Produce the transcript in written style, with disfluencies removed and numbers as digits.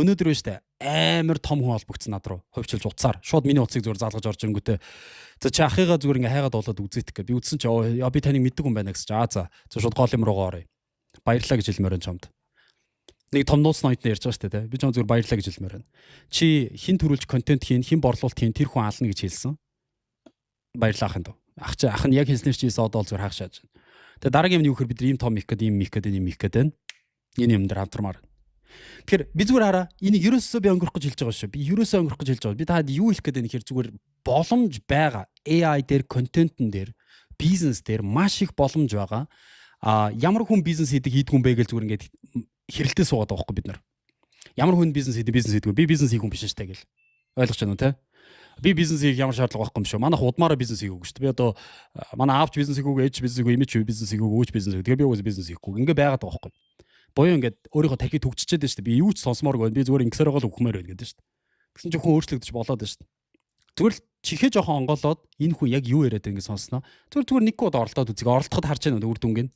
Өнөөдөр биш үү, амар том хүн холбогдсон над руу хувьчилж утсаар шууд миний утсыг зүгээр заалгаж орж ирэнгүүтээ за чи ахыгаа зүгээр ингээ хайгаад болоод үзээдэх гэ. Би үзсэн чи яа, би таныг мэддэг хүн байна гэсэн чи аа за шууд гол юм руугаа оръё. Баярлаа гэж хэлмээр байна чамд. Нэг том нууц ноёд ярьж байгаа шүү дээ, тэ. Би чам зүгээр баярлаа гэж хэлмээр байна. Чи хэн төрүүлж контент хийн, хэн борлуулалт хийн, тэр хүн аална гэж хэлсэн. Баярлаа ахын дөө. Ах чи ах нь яг хэлснээр чи одоо зүгээр хаах шааж байна. Тэгээ дараагийн юм нь юу гэхээр бид нар ийм том их гээд, ийм их гээд, ийм их гээд байна. Энэ юм дээр хамтармаар. Тэгэхээр би зүгээр хараа, энийг ерөөсөө би өнгөрөх гэж хэлж байгаа шүү. Би ерөөсөө өнгөрөх гэж хэлж байгаа. Би таад юу хэлэх гээд байна гэхээр зүгээр боломж байгаа. AI дээр, контентн дээр, бизнес дээр маш их боломж байгаа. А ямар хүн бизнес хийдэг хийдгүй юм бэ гэж зүгээр ингээд хэрэлдээ суугаад байгаа байхгүй бид нар. Ямар хүн бизнес хийдэг, бизнес хийдгүй. Би бизнес хийх хүн биш шүү дээ гэл. Ойлгож байна уу, те? Би бизнес хийх ямар шаардлага байхгүй юм шүү. Манайх удмаараа бизнес хийгээгүй шүү дээ. Би одоо манай аавч бизнес хийгээгүй, ээж бизнес хийгээгүй, эмээч бизнес хийгээгүй, өөч бизнес хийгээгүй. Тэгэхээр би угсаа бизнес хийхгүй. Ингээ байгаад байгаа байхгүй. Буюу ингээд өөрийнхөө тархийг төгжчээд байна шүү дээ. Би юу ч сонсомооргүй байна. Би зүгээр ингэсээр байгаа л өгөхмээр байна гэдэг шүү дээ. Тэгсэн чинь хүн өөрчлөгдөж болоод байна шүү дээ. Зүгээр л чихээ жоохон онгоолоод энэ хүн яг юу яриад байгаа ингэ сонсноо. Зүгээр зүгээр нэг код оролдоод үзье. Оролдоход харж байна үр дүнг нь.